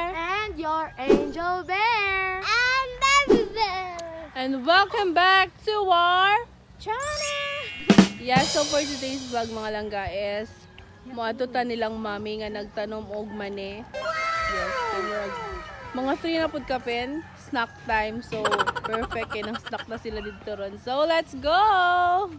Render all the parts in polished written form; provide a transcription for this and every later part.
Bear! And your Angel Bear. And Baby Bear. And welcome back to our Channel. Yes, so for today's vlog, mga langga, is moadto ta nilang mami nga nagtanom og mani. Yes, kay murag mga 3 na pud kapin, snack time. So perfect kay nang snack na sila dito ron. So let's go!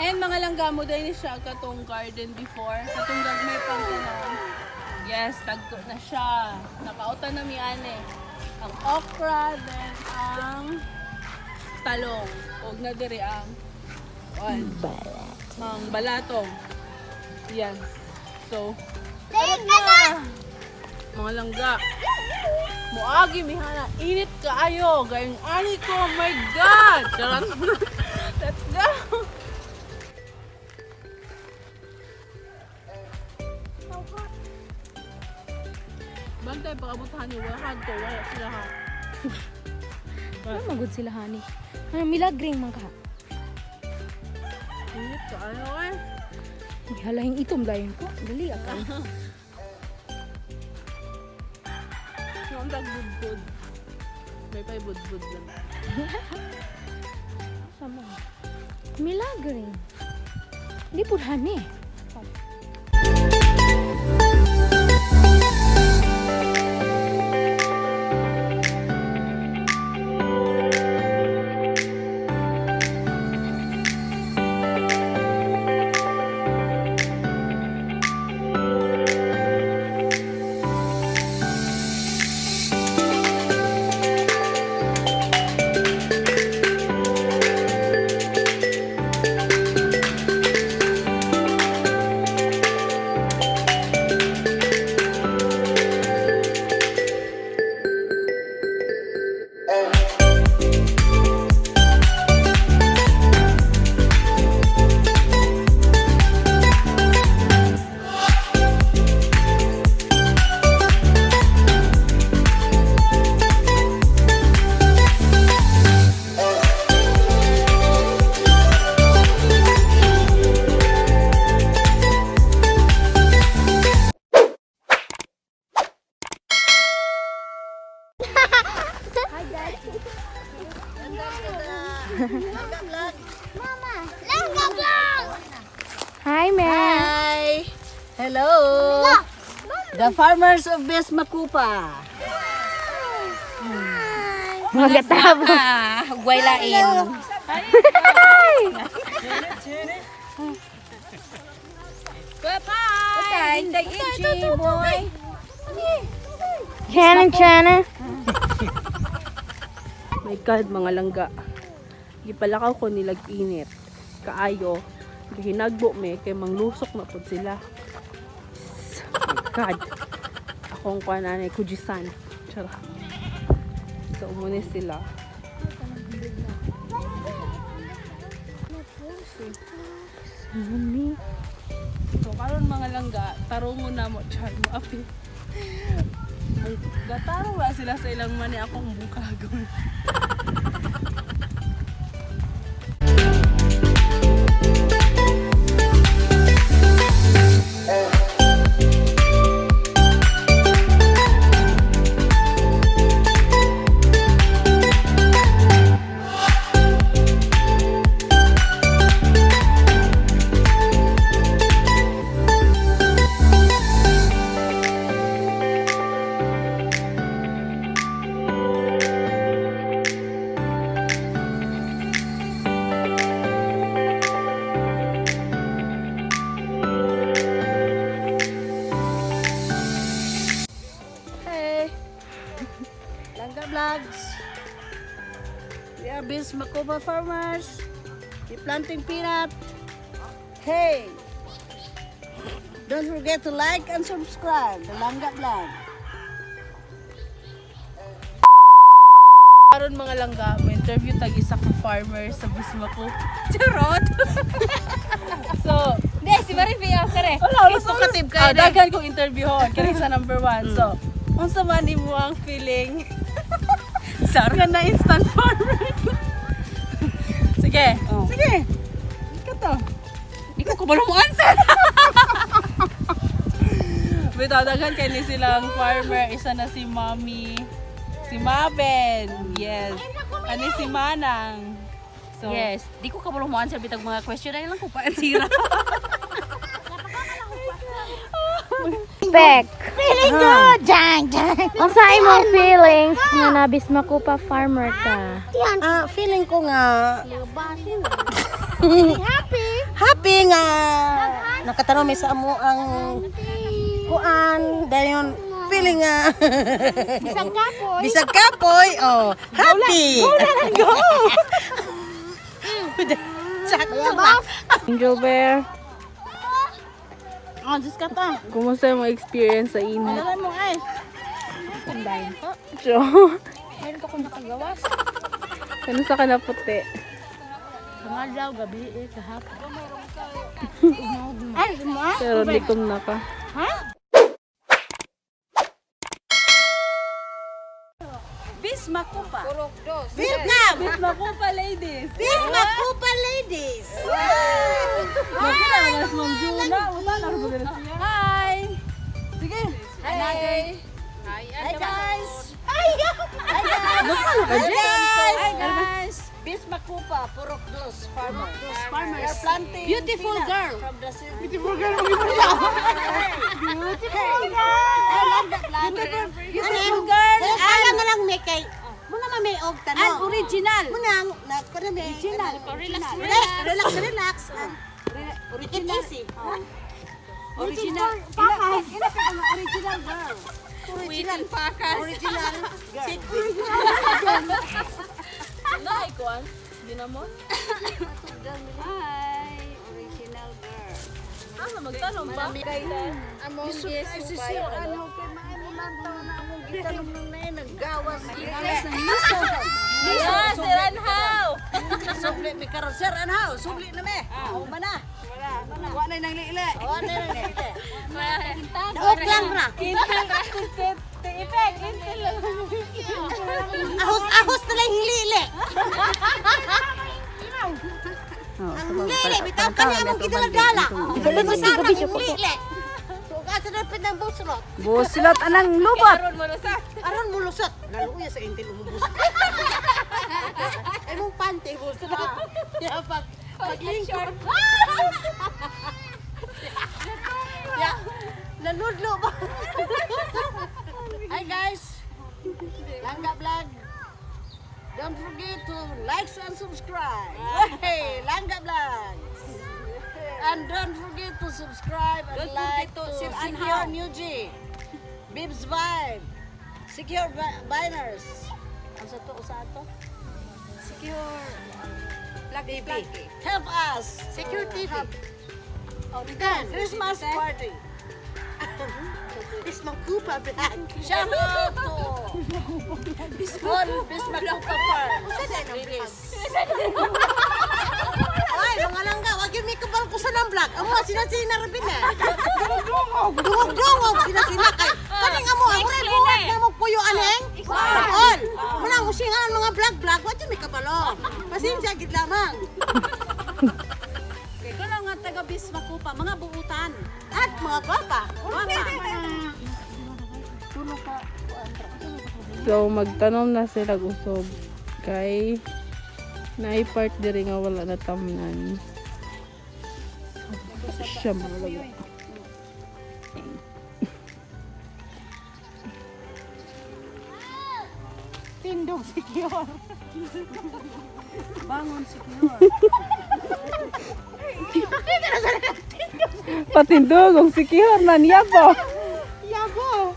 And mga langga mo dahil ni siya katong garden before. Katong gagmay pang tanom. Yes, tagko na siya. Nakautan na mi ane. Ang okra, then ang talong. Og na diri ang kuan. Ang balatong. Yes. So, Teka na! Mga langga. Muagi mihana, init kaayo. Gayong ani ko, oh my God! Charot. Let's go! Bantay, pag-abutahan niyo, wala to, wala sila ha. Ano magud sila hani? Ano milagring man ka? Init kaayo eh. Halahing itom dayon ko. Dali ka. Yung tag budbud. May pa'y budbud lang. Sama. Milagring. Di pud hani. Hi guys. Mama. Langga vlog. Hi, ma'am. Hi! Hello! The farmers of Best Makupa. Mga gatabo. Ugway lain. Bye-bye! Tay, itchy boy. Chana, chana. My God, mga langga. Gipalakaw ko nilag init. Kaayo. Gihinagbo me kay manglusok na pud sila. My God. Akong kuan anay kujisan. Charot. So umuni sila. Mami. So karon, mga langga, tarungon na mo char mo api. Gatarong ba sila sa ilang mani akong bukagon. Hey! Langga Vlogs. We are Best Makupa farmers. We planting peanut. Hey! Don't forget to like and subscribe the Langga Vlog. Karon, mga langga, may interview tag isa ka farmer sa Bismako. Charot. So, Si Marifi, oh, kare. Wala, wala talkative kayo. Oh, daghan kong interviewon. Kani sa number one. So, unsa man imo ang feeling? Sorry. Nga na instant farmer. Sige. Oh. Sige. Ikaw to. Ikaw ko mo answer. Bitaw, daghan kay ni silang farmer. Isa na si Mommy. Si Maben. Yes. Ani si Manang. So, Yes, di ko kabalo mo answer bitag mga question ay lang ko pa ansira. Peck. Feeling good! Jang, jang. Unsa imong feelings nga nabis makupa farmer ka? Ah, feeling ko nga happy. Happy nga nakatanom mi sa amo ang kuan dayon feeling nga Bisag kapoy. bisag kapoy, oh, happy. Go na lang go. Sakto ba? Angel Bear, Oh, just kata. kumusta yung experience sa init? Wala mo ay. Jo, Meron pa akong nakagawas. kanusa ka na puti? Pangadlaw, gabi, eh, kahapon. Ay, mo. Pero likom na ka. Bis Makupa. Welcome. Bis makupa, ladies! Bis Makupa ladies. Magkila na si Ma'am Juna. Wala na ako siya. Hi! Sige. Hi. Hi guys. Hi guys. Hi guys. Hi guys. Bis Makupa, Purok Dos farmers. Farmers. We are planting Beautiful peanut girl. from the city. Beautiful girl. Beautiful girl. I love that plant. Beautiful girl. Kaya na lang may kay. Muna ma may og tanong. And original. Muna na para may Original. Relax, Relax, relax, relax. Original. Easy. Original. Pakas. Original girl. Original. Pakas. Original. Original. Naay kuan. Dinamon? Hi, original girl. Ah, magtanong pa. Among yes, ano kay maay mo lang taon na among gitanom nung na naggawas. Yeah, Sir Anhaw! Subli mi karon sir anhaw, subli na me. Oh, mana. Wala na nang liili. Wa na nang lili. Daog lang ra. Intel, ipek, intel lang. Ahos ahos na lang hilili. Ang lili bitaw kani among gidala-dala. Masarap ang lili. Sugat sa dapat ng buslot. Buslot anang lubot. Aron mo lusot. Aron mo lusot. Naluya sa intil umubos. Ay mong pante buslot. Ya pag paglingkod. Ya, nanudlo ba? Hi guys. Langga Vlog. Don't forget to like and subscribe. Hey, Langga Vlog. And don't forget to subscribe and Don't like forget to to Sir Secure Anhao. New G. Bibs Vibe. Secure Biners. Ang sa to, sa ato? Secure. TV. Help us. Secure TV. Christmas party. Bis Makupa vlog. Shout out to All Bismakupa Farm. Ladies. Ay, mga langga, wag yung may kabal ko sa ng vlog. Amo, sila rabin eh. Dungog-dungog sila sila kay. Kaning amo, amo rin buhat na mo puyo aneng. All. Muna usingan mga vlog vlog, wag yung may kabalo. Pasensya gid lamang. Ikaw lang nga taga Bismakupa, mga buutan. At mga gwapa. So, magtanom na sila usob. Kay, naay part diri nga wala na tamnan. So, siya malaga. Tindog secure. Bangon secure. Patindog ang sikihor na niya po. Yabo.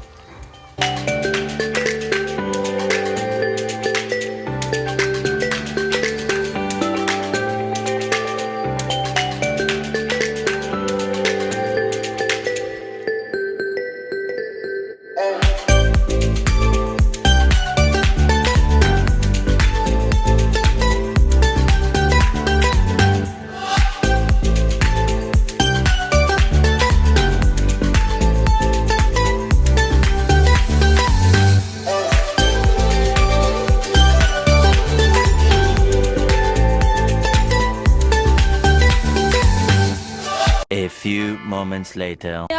moments later.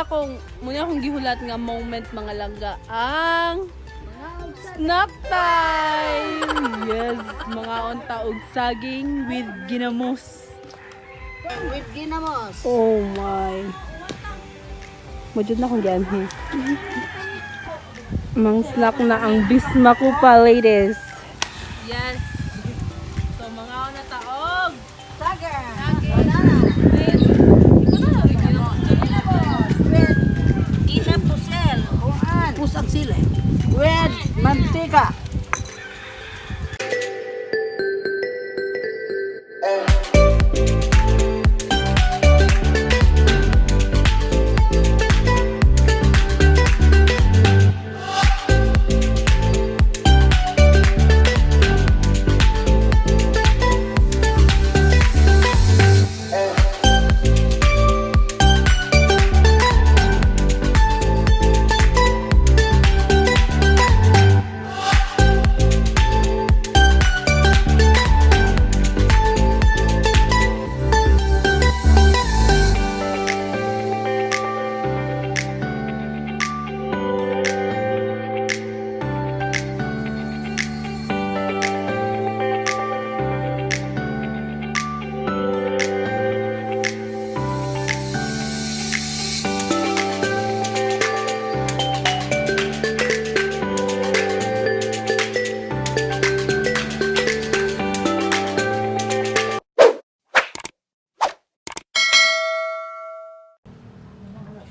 Muna akong gihulat nga moment, mga langga, ang snack time! Yes, mga unta og saging with ginamos. With ginamos. Oh my. Mujud na akong gianhi. Mang snack na ang Bismakupa, ladies. Yes. So mga na taog. Sager. Banana. With Ginamos. With inapusel. Kuan. Pusag sila. With mantika.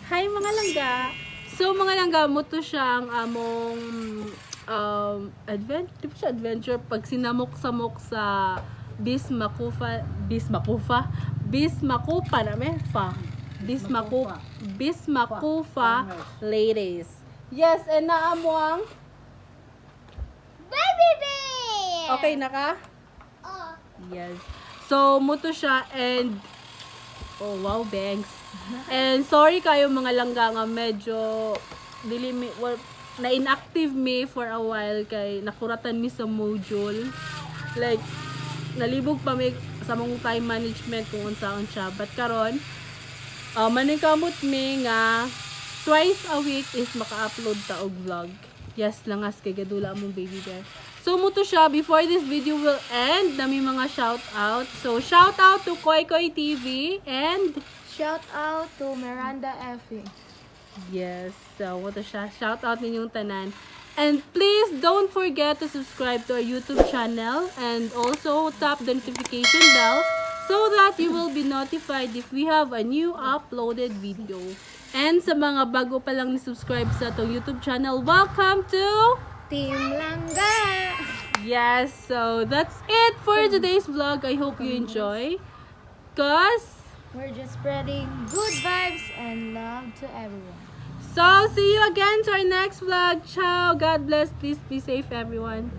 Hi, mga langga! So, mga langga, mo to siya ang among adventure, di ba siya adventure pag sinamok-samok sa Bismakufa, Bismakufa, Bismakupa na me, fa. Bismakupa, Bismakufa ladies. Yes, and naamo ang Baby bear! Okay na ka? Yes. So, muto siya and oh wow, bangs. And sorry kayo, mga langga, nga medyo dili mi, well, na inactive me for a while kay nakuratan mi sa module. Like nalibog pa mi sa mong time management kung unsaon siya. But karon maningkamot mi nga twice a week is maka-upload ta og vlog. Yes, langas kay gadula among baby bear. So muto siya before this video will end, nami mga shout out. So shout out to Koy Koy TV and Shout out to Miranda Effie. Yes, so what a siya. Shout out ninyong tanan. And please don't forget to subscribe to our YouTube channel and also tap the notification bell so that you will be notified if we have a new uploaded video. And sa mga bago pa lang ni-subscribe sa atong YouTube channel, welcome to Team Langga! Yes, so that's it for today's vlog. I hope you enjoy. Cause We're just spreading good vibes and love to everyone. So, see you again to our next vlog. Ciao. God bless. Please be safe, everyone.